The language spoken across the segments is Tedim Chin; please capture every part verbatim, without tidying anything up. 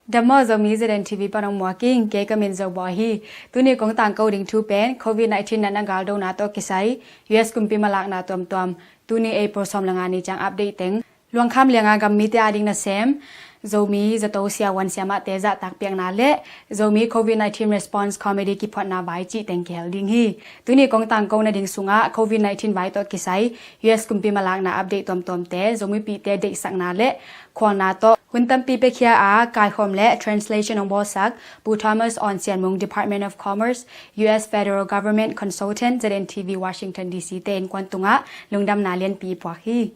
Dam maw Zomi, Z N T V pan hong muak ing, kei ka min Zo Bawi hi. Tuni kong tangko ding thu pen covid nineteen natna galdona tawh kisai U S kumpi malakna tuamtuam, tuni April sawm le nga ni ciang update teng, luangkham lianga gam mite ading nasem, Zomi zato siavuan siamahte zahtak piakna le Zomi covid nineteen response committee kiphuatna vai cih teng kihel ding hi. Tuni kong tangko nading sungah covid nineteen vai tawh kisai U S kumpi malakna update tuamtuamte, Zomipihte deihsakna le khualna tawh hun tampi piakhia a, kaikhawm le translation hong bawlsak Pu Thomas Awn Sian Mung, Department of Commerce, U S Federal Government Consultant, Z N T V Washington D C te innkuan tungah lungdamna lianpi i puak hi.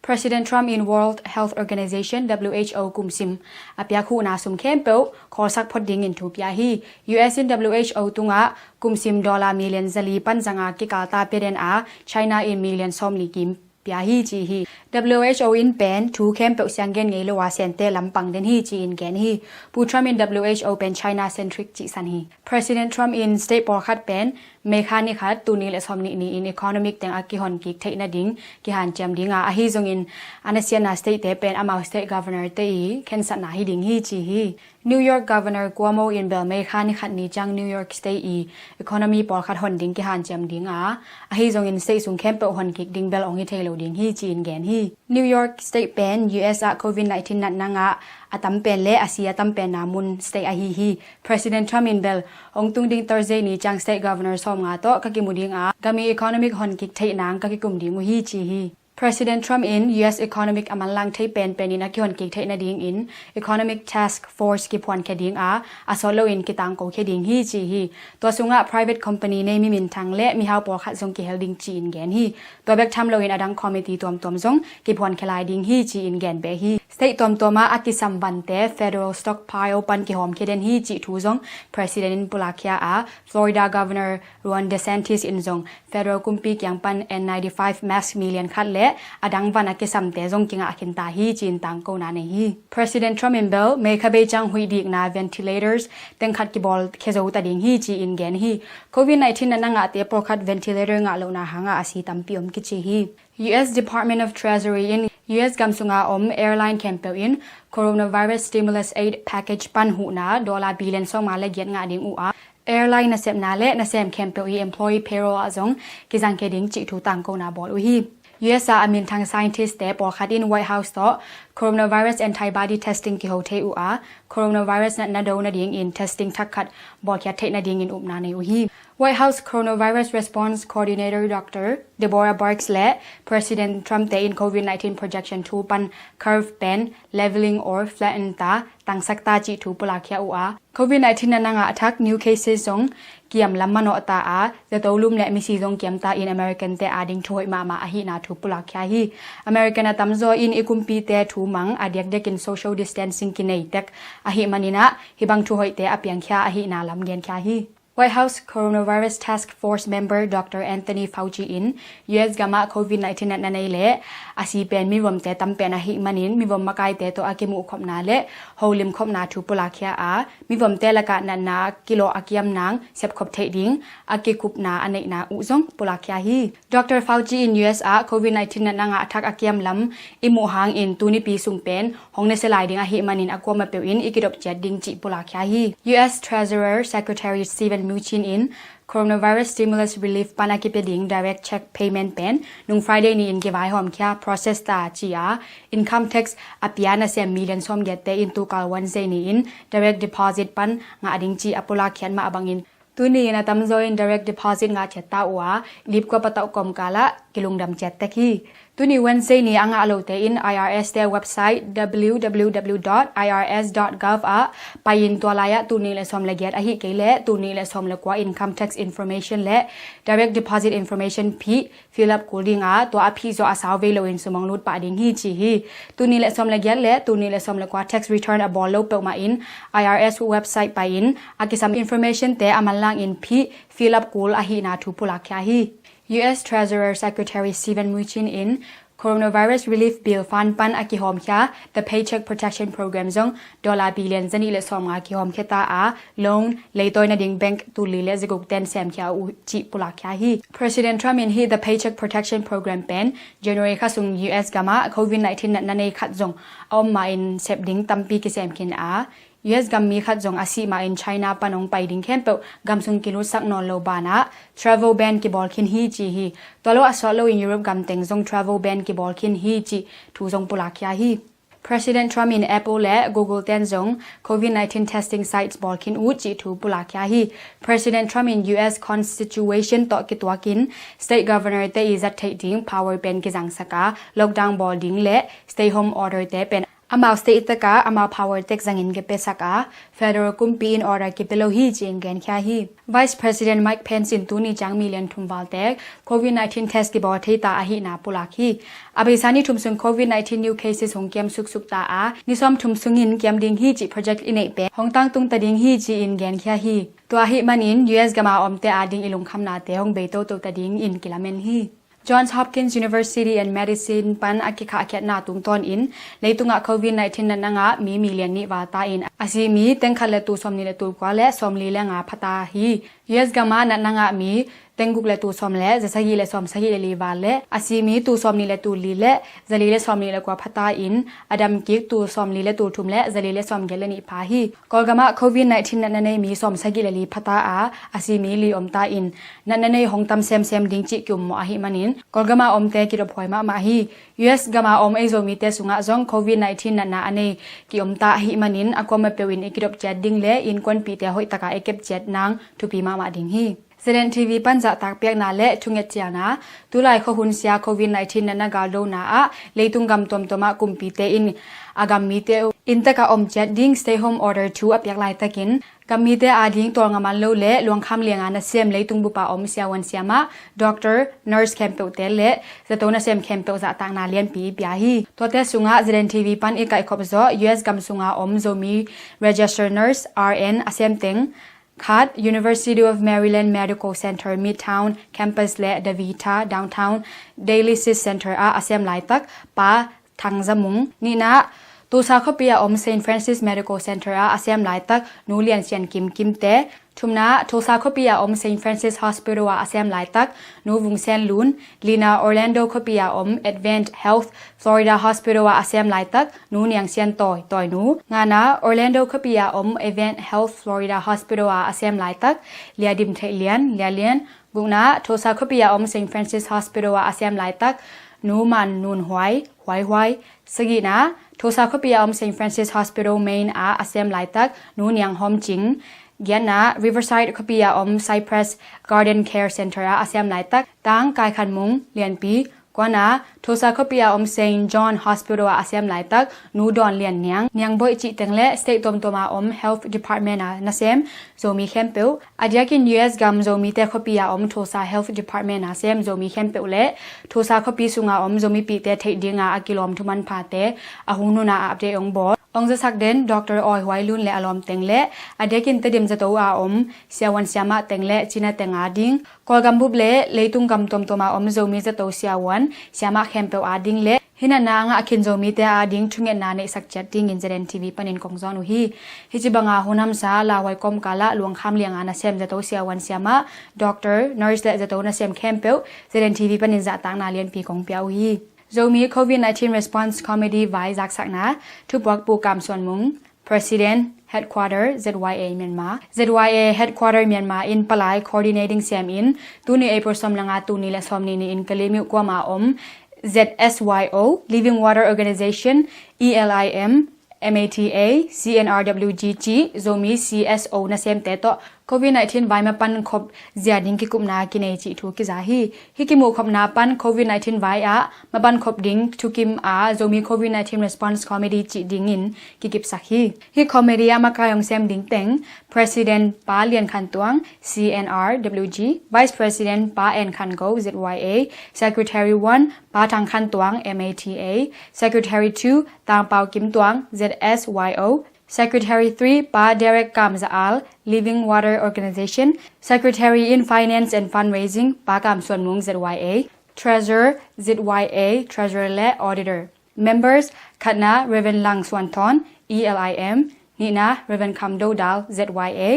President Trump in World Health Organization, W H O, kumsim a piak huhna sum khempeuh khawlsak phot dingin thu pia hi. U S in W H O tungah kumsim dollar million zali pan zanga kikalta pia den a, China in million sawmli kim pia hi ci hi. W H O in pen thu khempeuh sianggen ngei lo a, Siante lampang den hi ci-in gen hi. Pu Trump in W H O pen China centric cihsan hi. President Trump in state pawlkhat pen May kha ni khat, tul nih le sawmnih ni-in economic teng a kihon kik theih nading kihanciam ding a, ahi zongin a nasiatna state te pen amau state governor te i khensatna hi ding hi ci hi. New York Governor Cuomo in bel May kha ni khat ni ciang New York State i economy pawlkhat hon ding kihanciam ding a, ahi zongin state sung khempeuh hon kik ding bel hong hi thei lo ding hi ci-in gen hi. New York State pen U S ah covid nineteen natna ngah a tam pen le a si a tam penna mun state ahi hi. President Trump in bel hong tung ding Thursday ni ciang state governor sawmnga tawh ka kimu ding a, gam i economic hon kik theih nang ka kikum ding uh hi ci hi. President Trump in U S economic a manlang thei penpen in a kihon kik theih nadingin economic task force kiphuankhia ding a, a sawt loin kitangkokhia ding hi ci hi. Tua sungah private company nei mi minthang le mihau pawlkhat zong kihel ding ci-in gen hi. Tua bek tham loin a dang committee tuamtuam zong kiphuankhia lai ding hi ci-in gen beh hi. State tuamtuam ah a kisam vante federal stockpile pan kihawmkhia den hi cih thu zong president in pulakkhia a, Florida Governor Ron DeSantis in zong federal kumpi kiang pan N ninety-five mask million khat le a dang van a kisamte zong kingah khinta hi ci-in tangkona nei hi. President Trump in bel May kha bei ciang huih dikna ventilators teng khat kibawlkhia zo ta ding hi ci-in gen hi. Covid nineteen natna ngahte pawlkhat ventilator ngah lohna hanga a si tampi om kici hi. U S Department of Treasury in U S gam sunga om airline khempeuh in coronavirus stimulus aid package pan huhna dollar billion sawmnga le giat ngah ding uh a, airline nasepna le nasem khempeuh i employee payroll ah zong kizangkhia ding cih thu tangkona bawl uh hi. U S ah a minthang scientist te pawlkhat in White House tawh coronavirus antibody testing kiho thei uh a, coronavirus natna do nadingin testing thak khat bawlkhiat theih nadingin upna nei uh hi. White House Coronavirus Response Coordinator Doctor Deborah Birx le President Trump te in covid nineteen projection thu pan curve pen leveling or flatten ta, tangsak ta cih thu pulakkhia uh a, covid nineteen natna ngah thak new cases zong kiam lam manawh ta a, zato lum le misi zong kiam ta in American te ading thuhoih mahmah ahihna thu pulakkhia hi. American a tamzaw in i kumpite thu mang a diakdiakin social distancing kinei tek ahih manin ah hibang thuhoihte a piangkhia ahihna lam genkhia hi. White House Coronavirus Task Force member Doctor Anthony Fauci in U S gamah covid nineteen natna nei le a si pen miruamte tam pen ahih manin miruam makaite tawh a kimuhkhopna le holimkhopna thu pulakkhia a, miruamte lakah natna kilawh a kiam nang sepkhop theih ding a kikupna a neihna uh zong pulakkhia hi. Doctor Fauci in U S ah covid nineteen natna ngah thak a kiam lam i muh hangin tunipi sung pen hong nasia lai ding ahih manin a kuamah peuh in i kidop ciat ding cih pulakkhia hi. U S Treasurer Secretary Steven Mnuchin in coronavirus stimulus relief pan a kipia ding direct check payment pen nung Friday ni-in kivaihawmkhia process ta ci a, income tax a pia nasem million sawmgiatte in tukal Wednesday ni-in direct deposit pan ngah ding cih a pulakkhiat mah bangin tuni in a tamzaw in direct deposit ngah ciat ta uh a, lipkua patauh kawmkal ah kilungdam ciat tek hi. Tuni Wednesday ni a ngah lote in I R S te website W W W dot I R S dot gov ah pai-in tua lai-ah tul nih le sawm le giat ahih kei leh tul nih le sawm le kua income tax information le direct deposit information phih fill up kul ding a, tua a phih zawh a sau vei loin sum hong lut pah ding hi ci hi. Tul nih le sawm le giat le tul nih le sawm le kua tax return a bawl lo peuhmah in I R S website pai-in a kisam information te a manlangin phih fill up kul ahihna thu pulakkhia hi. U S Treasurer Secretary Steven Mnuchin in Coronavirus Relief Bill fund pan a kihawmkhia The Paycheck Protection Program zong dollar billion zanih le sawmnga kihawmkhia ta a, loan leitawi nading bank tulli le zaguk ten semkhia uh cih pulakkhia hi. President Trump in hih The Paycheck Protection Program pen January kha sung U S gam ah COVID nineteen natna nei khat zong a om ma-in sep ding tampi kisem khin a, U S gam mi khat zong a sih ma-in China pan hong pai ding khempeuh gam sung kilutsak nawn lo banah travel ban kibawl khin hi ci hi. Tua lo a sawt loin Europe gam teng zong travel ban kibawl khin hi cih thu zong pulakkhia hi. President Trump in Apple le Google ten zong COVID nineteen testing sites bawl khin uh cih thu pulakkhia hi. President Trump in U S constitution tawh kituakin state governor te i zat theih ding power pen kizangsak a, lockdown bawl ding le stay home order te pen amau state taka amau power tek zangin kipiasak a, federal kumpi in order kipia lo hi ci-in genkhia hi. Vice President Mike Pence in tuni ciang million thum val tek COVID nineteen test kibawl thei ta ahihna pulak hi. A beisa ni thum sung COVID nineteen new cases hong kiam suksuk ta a, ni sawm thum sungin kiam ding hi cih project i neih pen hong tangtung ta ding hi ci-in genkhia hi. Tua ahih manin U S gam a omte ading i lungkhamnate hong bei toto ta dingin kilamen hi. Johns Hopkins University and Medicine pan a kikhahkhiatna tungtawnin leitungah COVID nineteen natna ngah mi million nih val ta in a si mi teng khat le tul sawmnih le tul kua le sawmli le nga phata hi. U S gam ah natna ngah mi teng guk le tul sawm le za sagih le sawm sagih le li val le a si mi tul sawmnih le tul li le za li le sawmnih le kua phata in a dam kik tul sawmli le tul thum le za li le sawmgiat le nih pha hi. Kawlgam ah COVID nineteen natna nei mi sawm sagih le li phata a, a si mi li om ta in natna nei hong tam semsem ding cih ki-ummawh ahih manin Kawlgam a omte kidophuai mahmah hi. U S gam a om ei Zomite sungah zong COVID nineteen natna a nei ki-om ta ahih manin a kuamah peuh in i kidop ciat ding le innkuanpihte hoih taka i kep ciat nang thupi mahmah ding hi. Zeden T V pan zahtak piakna le thunget cialna. Tulai khuahun sia COVID nineteen natna galdona ah leitung gam tuamtuam ah kumpite in a gam mite uh inntek ah om ciat ding stay home order thu a piak laitakin gam mite ading tawlnga man lo le luangkham lianga nasem leitung bupa om siavuan siamah, doctor, nurse khempeuhte le zato nasem khempeuh zahtakna lianpi i pia hi. Tuate sungah Zeden T V pan i kaihkhop zawh U S gam sunga om Zomi registered nurse, R N, a sem teng khat, University of Maryland Medical Center Midtown Campus le DaVita Downtown Dialysis Center ah a sem laitak Pa Thang Za Mung. Nihna, Tulsa khuapi a om Saint Francis Medical Center ah a sem laitak Nu Lian Sian Kim Kimte. Thumna, Tulsa khuapi a om Saint Francis Hospital ah a sem laitak Nu Vung Sen Lun. Lina, Orlando khuapi a om Advent Health Florida Hospital ah a sem laitak Nu Niang Sian Tawi, Tawi Nu. Ngana, Orlando khuapi a om Advent Health Florida Hospital ah a sem laitak Lia Dim Theih Lian, Lia Lian. Gukna, Tulsa khuapi a om Saint Francis Hospital ah a sem laitak Nu Man Nun Huai, Huai Huai. Sagihna, Tulsa khuapi a om Saint Francis Hospital Main ah a sem laitak Nu Niang Hawm Cing. Giatna, Riverside khuapi a om Cypress Garden Care Center ah a sem laitak Tang Kai Khan Mung, Lianpi. Kuana, Tulsa khuapi a om Saint John Hospital ah a sem laitak Nu Dawn Lian Niang, Niang Boih cih teng le state tuamtuam a om health department a nasem Zomi khempeuh. A diakin U S gam Zomite khuapi a om Tulsa Health Department a sem Zomi khempeuh le Tulsa khuapi sunga om Zomipihte theih dinga a kilawm thumanphate a hung nuna a update hong bawl hong zasak den Doctor Awi Huai Lun le a lawmteng le a diakin Tedim zato a om siavuan siamah teng le Cina teng ading, Kawlgam bup le leitung gam tuamtuam a om Zomi zato siavuan siamah khempeuh ading le hih natna a ngah khin Zomite ading thungetna neihsak ciat dingin Zeden T V panin kong zawn uh hi. Hih ci banga hun hamsa lauhuai kawmkal ah luangkham lianga nasem zato siavuan siamah, doctor, nurse le zato nasem khempeuh Zeden T V panin zahtakna lianpi kong pia uh hi. Zomi COVID nineteen Response Committee vai zaksakna, thupuak Pu Kam Suan Mung, President, Headquarter, Z Y A Myanmar. Z Y A Headquarter Myanmar in palai coordinating siam in tuni April sawm le nga, tul nih le sawm nih ni-in Kalaymyo kuama om Z S Y O, Living Water Organization, E L I M, M A T A, C N R W G cih Zomi C S O nasemte tawh COVID nineteen vai mapan khop zia ding kikupna kinei cih thu kiza hi. Hih kimuhkhopna pan COVID nineteen vai ah mapan khop ding thukim a Zomi COVID nineteen Response Committee cih dingin kikipsak hi. Hih committee ah makai hong sem ding teng President Pa Lian Khan Tuang, C N R W G, Vice President Pa En Khan Go, Z Y A, Secretary one Pa Thang Khan Tuang, M A T A, Secretary two Tang Pau Kim Tuang, Z S Y O, Secretary three, Pa Derek Kam Za Al, Living Water Organization. Secretary in Finance and Fundraising, Pa Kam Suan Mung, Z Y A. Treasurer, Z Y A, Treasurer le Auditor. Members, khatna, Reverend Lang Suan Thawn, E L I M. Nihna, Reverend Kham Do Dal, Z Y A.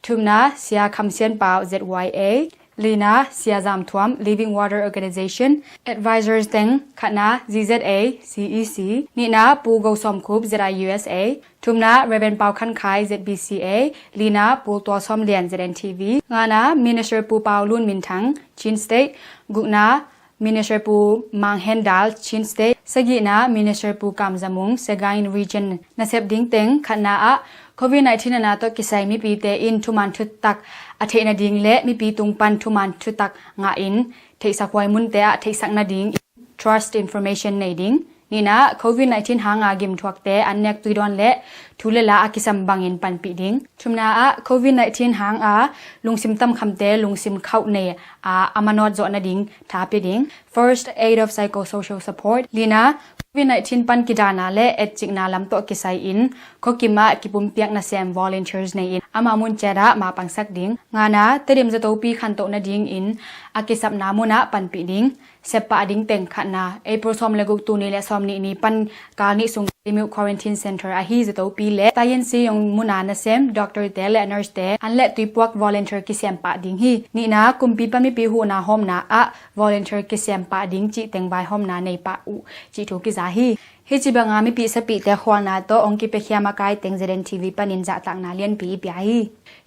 Thumna, Sia Kham Sian Pau, Z Y A. Lina, Sia Zam Thuam, Living Water Organization. Advisors teng, khatna, Z Z A, C E C. Nihna, Pu Go Sawm Khup, Z I U S A. Thumna, Reverend Pau Khan Khai, Z B C A. Lina, Pu Tua Sawm Lian, Z N T V. Ngana, Minister Pu Pau Lun Min Thang, Chin State. Gukna, Minister Pu Mang Hen Dal, Chin State. Sagihna, Minister Pu Kam Za Mung, Sagaing Region. Nasep ding teng, khatna ah, Covid nineteen a na tawh kisai mipite in thuman thutak a theih nading le mipi tung pan thuman thutak ngah in theihsak huai munte ah theihsak nading trust information nei ding. Nihna, Covid nineteen hanga gimthuakte an nek tuidawn le thu le la a kisam bangin panpih ding. Thumna ah, Covid nineteen hanga lungsim tamkhamte lungsim khauh nei a a manawt zawh nading tha pia ding. First aid of psychosocial support. Lina, Covid nineteen pan kidana le etcikna lam tawh kisai in khuakim ah kipumpiak nasem volunteers nei in ama mun ciat ah mapangsak ding. Ngana, Tedim zatopi khantoh nading in a kisapna mun ah panpih ding. Seppah ding teng, khatna, April sawm le guk, tul nih le sawm nih ni pan kal nih sung Tedim Quarantine Center ahi zatopi le Tayin Siyong muna nasem doctor te le nurse te an le tuipuak volunteer kisem pah ding hi. Nihna, kumpi pan mipi huhna hawmna ah volunteer kisem pah ding cih teng vaihawmna nei pah uh cih thu kiza hi. Hih ci banga mipi sapihte khualna tawh hong kipia khia makai teng Z N T V panin zahtakna lianpi i pia hi.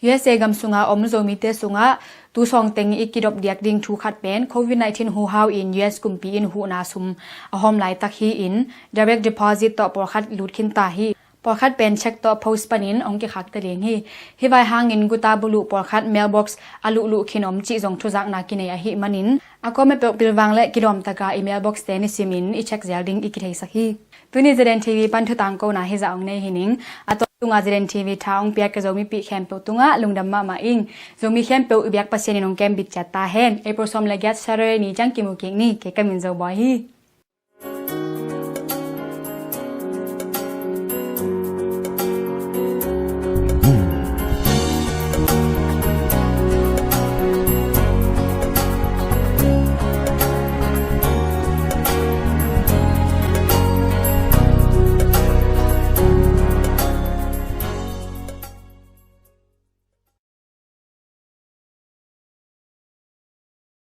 U S A gam sunga om Zomite sungah tu sawng teng i kidop diak ding thu khat pen Covid nineteen huhau in U S kumpi in huhna sum a hawm laitak hi in direct deposit tawh pawlkhat lut khin ta hi. Pawlkhat pen cheque tawh post panin hong kikhak ta ding hi. Hih vai hangin guta buluh pawlkhat mailbox a luhluh khin om cih zong thuzakna kinei ahih manin a kawm a peuh pilvang le kilawm taka i mailbox te nisimin i check zel ding i kitheisak hi. Tuni Z N T V pan thutang kona hizah hong nei hi ning. A tawp tunga Z N T V tha hong piak ka Zomi pih khempeuh tungah lungdam mahmah ing. Zomi khempeuh i biak Pasian in hong kembit ciat ta hen. April sawm le giat Saturday ni ciang kimu kik ni. Kei ka min Zo Bawi hi.